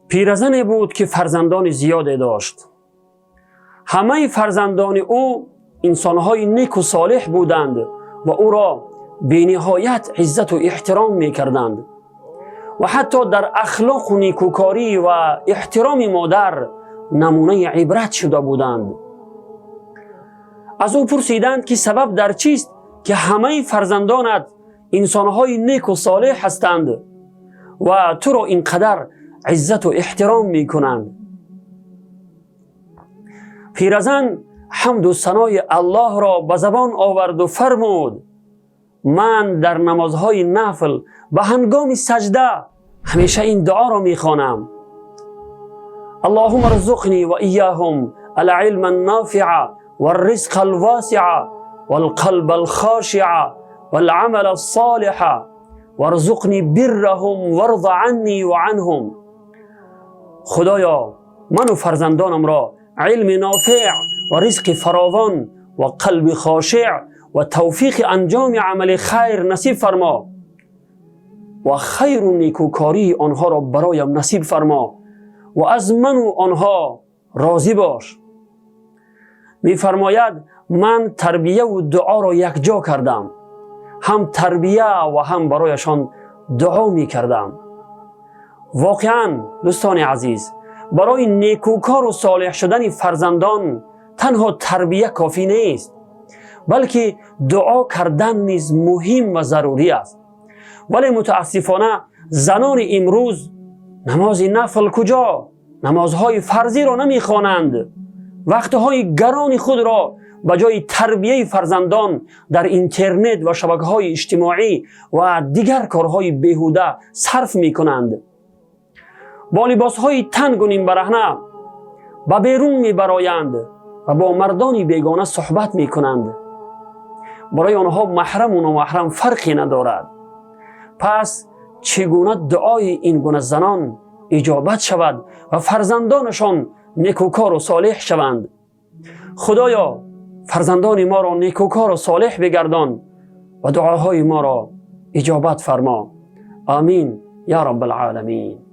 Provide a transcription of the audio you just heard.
Пиразане буд, ки фарзандони зиёде дошт. Ҳамаи фарзандони ӯ инсонҳои неку солеҳ буданд ва ӯро бениҳоят иззату эҳтиром мекарданд ва ҳатто дар ахлоқу некукорӣ ва эҳтироми модар намунаи ибрат шуда буданд. Аз ӯ пурсиданд, ки сабаб дар чист, ки ҳамаи фарзандонат инсонҳои неку солеҳ ҳастанд ва туро ин қадар иззату эҳтиром мекунанд. Пиразан ҳамду санои Аллоҳро ба забон оварду фармуд: «Ман дар намозҳои нафл ба ҳангоми саҷда ҳамеша ин дуоро мехонам: اللهم ارزقني وإياهم العلم النافع والرزق الواسع والقلب الخاشع والعمل الصالح وارزقني برهم وارض عني وعنهم». Худоё, ману фарзандонамро илми нофеъ ва ризқи фаровон ва қалби хошеъ ва тавфиқи анҷоми амали хайр насиб фармо ва хайру некӯкории онҳоро бароям насиб фармо ва аз ману онҳо розӣ бош. Мефармояд: «Ман тарбияву дуоро якҷо кардам, ҳам тарбия ва ҳам барояшон дуо мекардам». Воқеан, дӯстони азиз, барои некӯкору солеҳ шудани фарзандон танҳо тарбия кофӣ нест, балки дуо кардан низ муҳим ва зарурӣ аст. Вале мутаассифона, занони имрӯз намози нафл куҷо, намозҳои фарзиро намехонанд. Вақтҳои гарони худро ба ҷои тарбияи фарзандон дар интернет ва шабакаҳои иҷтимоӣ ва дигар корҳои беҳуда сарф мекунанд. Бо либосҳои тангу нимбараҳна ба берун мебароянд ва бо мардони бегона суҳбат мекунанд. Барои онҳо маҳраму номаҳрам фарқе надорад. Пас чӣ гуна дуои ин гуна занон иҷобат шавад ва фарзандонашон некӯкору солеҳ шаванд? Худоё, фарзандони моро некӯкору солеҳ бигардон ва дуоҳои моро иҷобат фармо. Амин, я Раббалъоламин.